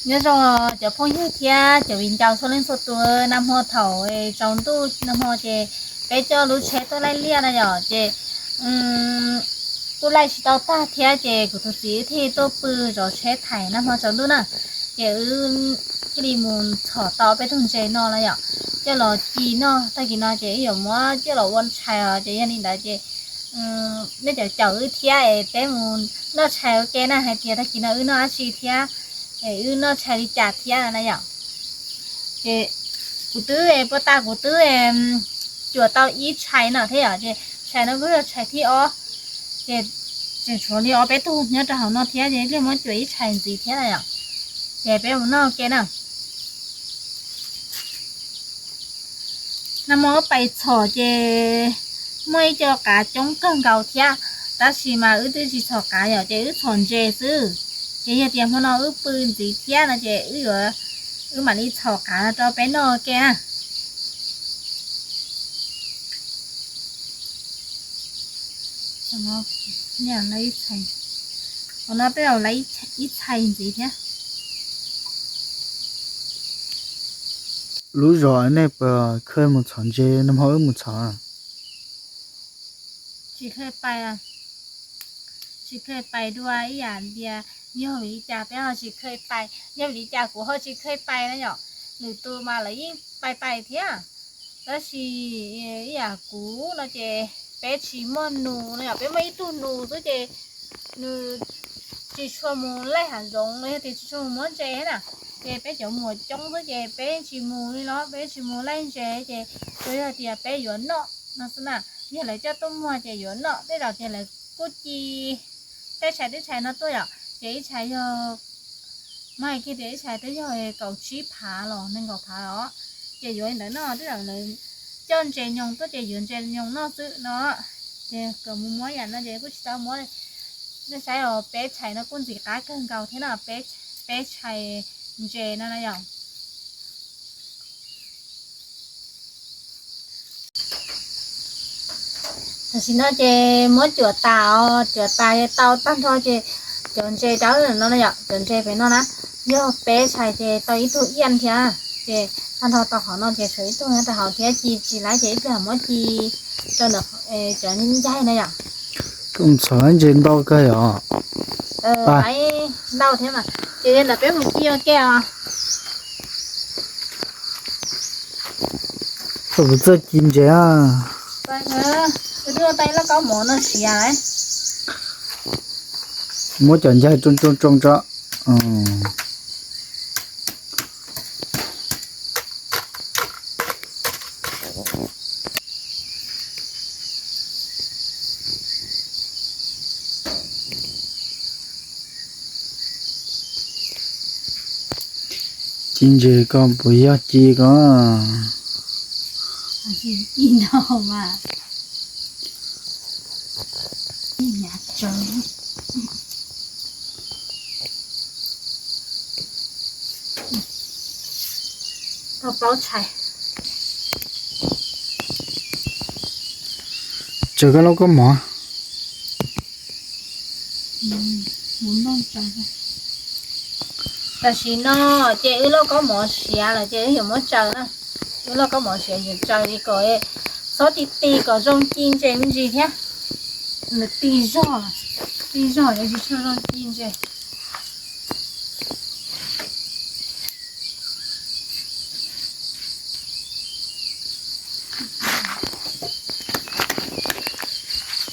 Nyob zoo cov phooj ywg thiab cov viv ncaus txhua leej txhua tus, nag hmo thaum tsaus ntuj nag hmo ces peb coj lub tsheb tuaj laij liaj na yom, ces kuj laij tsis tau tag thiab ces kuv tus txiv wb thiaj tuaj pw zov tsheb thaiv nag hmo tsaus ntuj na. Ces wb thiaj li mus txhom tau peb tug ntses no na yom, coj los ci noj. Tag kis no ces wb yuav muab coj los ua tshais os, ces yog li ntawd ces nej cov caum wb thiab es peb mus noj tshais ua ke na, hais tias tag kis no wb noj dab tsi thiab, es wb noj tshais li cas thiab na yom. Ces kuv twb, puag ta kuv twb cuam tau ib tshais no thiab yom, ces tshais no kuj yog tshais thib ob, ces tseem tshuav li ob peb tug nyob rau hauv no thiab, ces thiaj muab cuam ib tshais ntxiv thiab na yom. Ces peb mus noj ua ke na. Nag hmo wb pais txhom ces muaj ib co qav coob kawg nkaus thiab, tab sis mas wb twb tsis txhom qav yom, ces wb txhom ntses xwb. Ces yog tias hmo no wb pw ntxiv thiab no ces wb yuav, wb mam li txhom qav no rau peb noj ua ke na. Qhov no peb los lawv ib txhais ntxiv thiab. Lub zos nej puas khawj mus txhom ntses, nag hmo wb mus txhom? Tsis khawj pais, tsis khawj pais dua ib yam tias yog vim li cas peb ho tsis khawj pais, yog vim li cas kuv ho tsis khawj pais na yom. Lwm tus mas lawv yeej pais pais thiab, tab sis ib yam kuv no ces peb tsis muaj nus no yom, peb muaj ib tug nus xwb ces nws tsis tshua mus laij hav zoov los yog tias tsis tshua mus muab ntses na, ces peb cov muam coob xwb ces peb tsis mus li los peb tsis mus laij ntses ces tsuas yog tias peb yuav noj no xwb na. Yog lawv coj tuaj muag ces yuav noj, tej zaum ces lawv kuj ci tej tshais tej tshais no tuaj yom, ces ib tshais yog, muab hais kiag tias ib tshais twb yog kaum tsib phav los nees nkaum phav os, ces yuav li ntawd noj, tej zaum lawv coj ntses nyoos tuaj ces yuav ntses nyoos noj xwb no. Ces kom mus muab yam no ces kuj tsis tau muab. Nej saib os, peb tshais no kuj ntxim qab kawg nkaus thiab no, peb tshais ntses no na yom. Tam sim no ces muab cuam tas os, cuam tas tau tag nrho ces cov ntses dawb no na yom, cov ntses pem no na, yog peb tshais ces tau ib tug iab thiab, ces tag nrho tau qhov no ces tshuav ib tug nyob rau hauv thiab, ci tsis laib ces ib pliag muab ci rau ntawm cov ncaig na yom. Txhom ntses ntau kawg yom. Ntau thiab mas, ces li ntawd peb mus ci ua ke os. Kuv txawj ci ntses. Twb tau ib lub kaub mov no siav lawm. Muab cov ncaig tsoo tsoo tsoo tso. Ci ntses ko puas yog ci ko? Ci no mas, tau plaub tshais. Tsaws koj lub kaub mov. Tam sim no ces wb lub kaub mov siav lawm ces wb yuav muab tsaws na. Wb lub kaub mov siav yuav tsaws li kom txhob ti ti kom zoo ci ntses me ntsis thiab. Nws ti zog, ti zog yuav tsis tshua zoo ci ntses.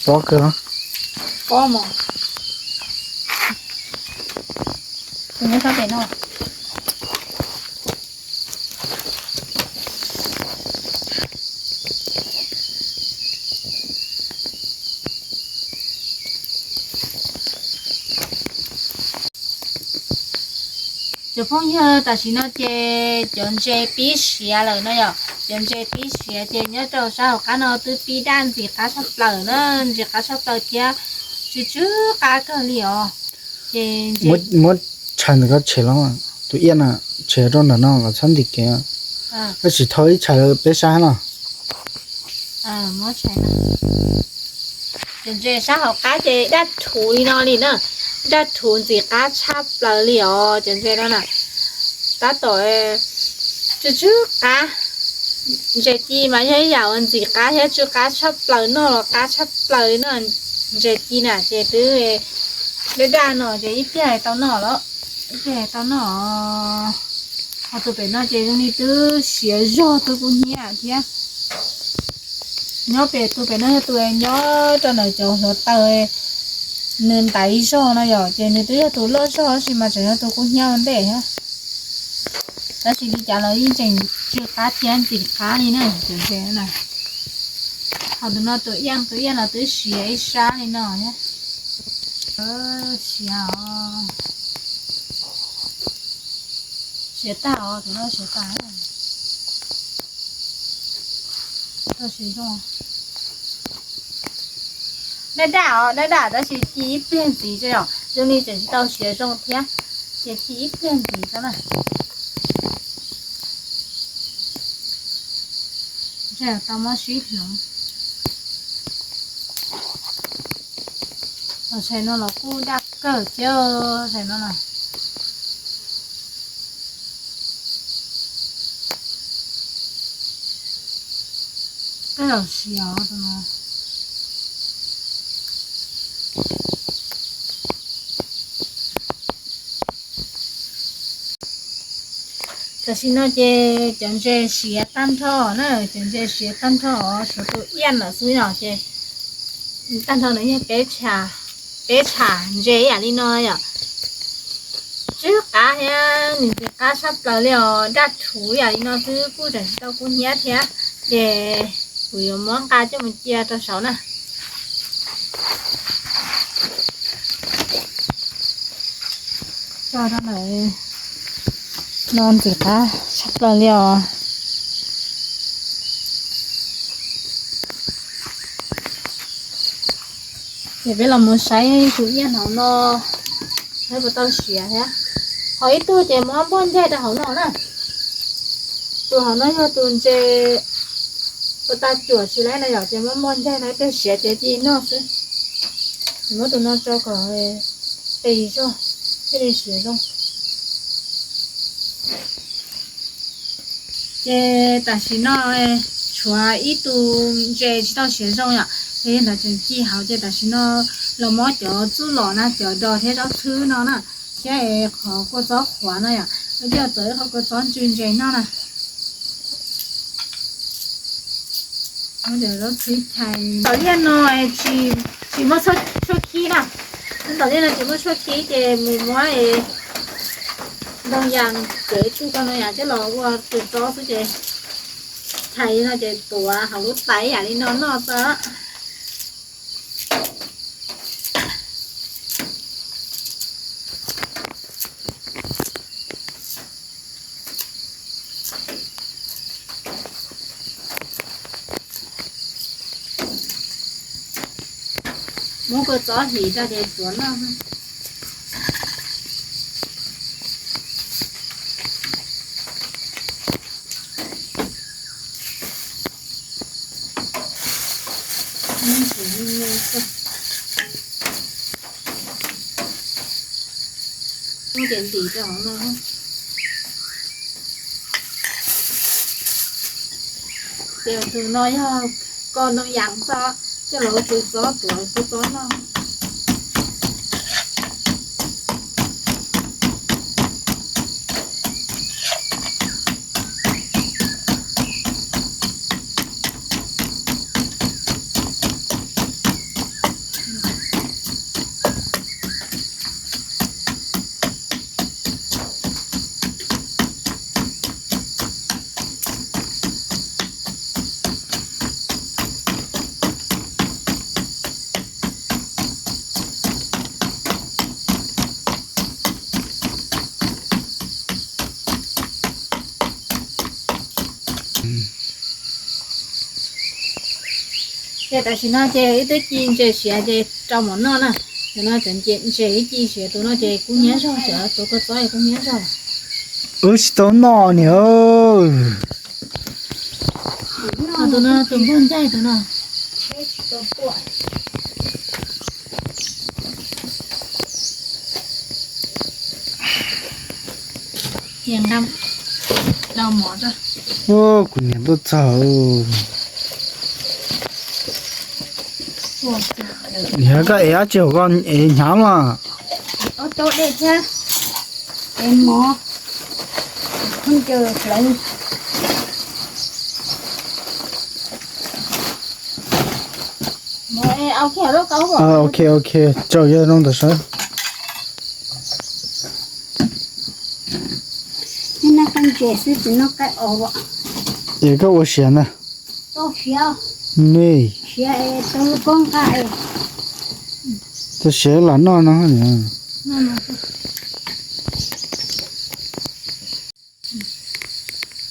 Pob kawg. Pob mos. Tus nyob sab pem no. Cov phooj ywg, tam sim no ces cov ntses pib siav lawm no yom. Cov ntses pib siav ces nyob rau sab hauv qab no twb pib daj ntxim qab tshaj plaws na, ntxim qab tshaj plaws thiab tsw tsw qab kawg li os. Ces muab tshais ntawm ko tshem los, tus iab na, tshem rau ntawm no kom txhob ntim kev. Tab sis thau ib tshais peb saib no. Cov ntses sab hauv qab ces daj rhuv li no li na, daj rhuv ntxim qab tshaj plaws li os cov ntses no na. Tab tom tsw tsw qab. Ntses ci mas yog ib yam uas ntxim qab thiab tsw qab tshaj plaws, noj los qab tshaj plaws li no. Ntses ci na ces twb daj daj no ces ib pliag tau noj lawm, ib pliag tau noj. Ho tus pem no ces zoo li twb siav zog twb kub hnyiab thiab. Nyob pem tus pem no yog tus nyob rau ntawm cov hluav taws, nws ntaiv zog no yom, ces nws twb yog tus loj zog tab sis mas tseem yog tus kub hnyiab ua ntej thiab. Tab sis li cas los yeej tseem tsw qab thiab ntxim qab li na, cov ntses na. Ho tus no tus iaj, tus iaj los twb siav ib sab li no thiab. Siav os. Siav tag os, tus no siav tag. Tau siav zoo. Daj daj os, daj daj tab sis ci ib pliag ntxiv tso yom, zoo li tseem tsis tau siav zoo thiab, ces ci ib pliag ntxiv tso na. Ntshe tau muab sib hloov. Los tshais no los kuj daj kawg thiab, tshais no na. Kawg los siav tus no. Tam sim no ces cov ntses siav tag nrho na, cov ntses siav tag nrho, tshuav tus iaj lawm xwb no ces tag nrho no yog peb tsham, peb tsham ntses ib yam li no yom. Tsw qab thiab nws ntxim qab tshaj plaws li os, daj rhuv ib yam li no xwb kuj tseem tsis tau kub hnyiab thiab. Ces kuv yuav muab nqa coj mus cia rau saud na. Tso rau lawm, no ntxim qab tshaj plaws li os. Ces peb los mus saib tus iaj hauv no, saib puas tau siav thiab. Ho ib tug ces muab npuaj ncaig rau hauv no na. Tus hauv no yog tus ntses ua tau cuam tsis laib na yom, ces muab npuaj ncaig no, ib pliag siav ces cia noj xwb. Muab tus no tso kom qis zog thiaj li siav zoo. Ces tam sim no tshuav ib tug ntses tsis tau siav zoo yom, ces yog ntawd tseem ci hauv, ces tam sim no los muab cov txuj lom na, cov dos thiab zaub txhwb no na, thiab es qhov kua txob qhuav no yom, coj txawm ib qho kua txob ntsw ntses noj na. Zaub txhwb chais. Ntawm liaj no tsis muaj tshuaj khib na, ntawm liaj no tsis muaj tshuaj khib ces mus muab ntoo yas cev tug tau ntoo yas coj los ua tus txob xwb ces chais li no ces tuav hauv lub tais yam li no noj xwb. Muab kua txob hliv rau ces tuav noj. Muab ces ntim rau hauv no. Ces tus no yog koj ntoo yas xwb, coj los ua tus txob tuav kua txob noj. Ces tam sim no ces ib twb ci ntses siav ces rau mov noj na. Tam no cov ntses ib ci siav tus no ces kub hnyiab zog, cov tuav kua txob kub hnyiab zog. Wb tsis tau noj niam. Tus no tus npog ncaig tus no. Ua, kuv niam tuaj txog. Niam, koj ev dab tsi hauv koj ev hnyav mas? Ok, ok, tsaug yog zoo ntawd sawv. Es koj ua siav ntag. Me, tau siav lam noj no.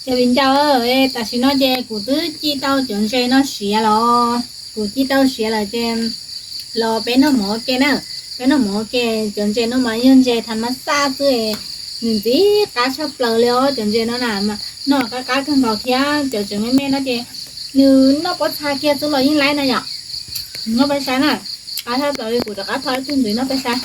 Cov viv ncaus, tam sim no ces kuv twb ci tau cov ntses no siav los, kuv ci tau siav lawm ces los peb noj mov ua ke na. Peb noj mov ua ke, cov ntses no mas yog ntses thav mas xaj xwb, nws ntxim qab tshaj plaws li os. Cov ntses no na, noj qab qab kawg nkaus thiab cov tseem me me no ces nws noj pob txha kiag xwb los yeej laib na yom. Noj peb saib na, qab tshaj plaws li, kuv rov qab tho ib tug ntxiv noj peb saib.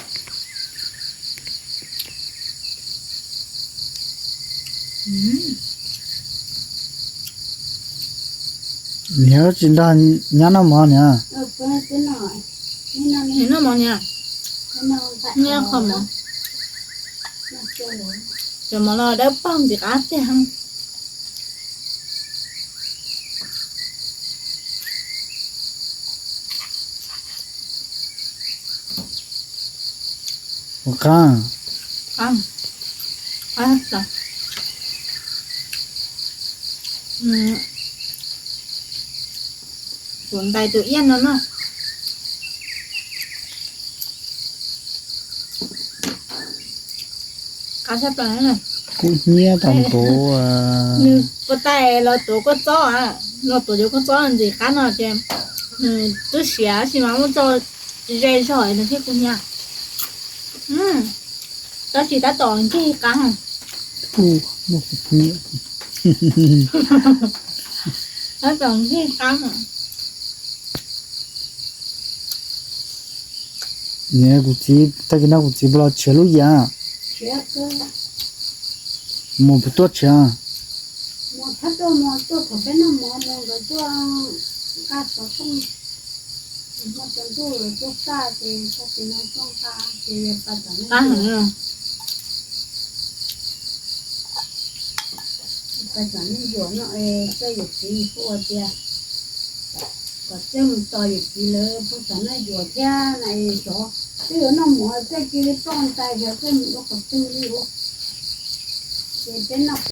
Niam tsis nrog nyab noj mov niam? Noj mov niam, noj qho mov. Cov mov no dawb paug ntxim qab tiag. Ua qab. Kuv ntais tus iab no no. Qab tshaj plaws. Kub hnyiab tau ntuav. Nws puas tau los tuav kua txob, los tuav cov kua txob ntxim qab no ces nws twb siav tab sis mas muab tso ze zog nws thiaj kub hnyiab. Tab sis tab tom nkig qab. Tab tom nkig qab. Niam, kuv txiv, tag kis no kuv txiv puas los tshiav lub yias? Mus puas tuaj tshiav? Qab heev. Pais tom nej yuam no, Txawj yawm txiv kuj ua tias kom Txawj mus tos yawm txiv lawv puag tom nej yuam thiab na, xyov twb yuav noj mov Txawj cia li ploj ntais xyov Txawj mus dua qhov twg li ua. Ces peb noj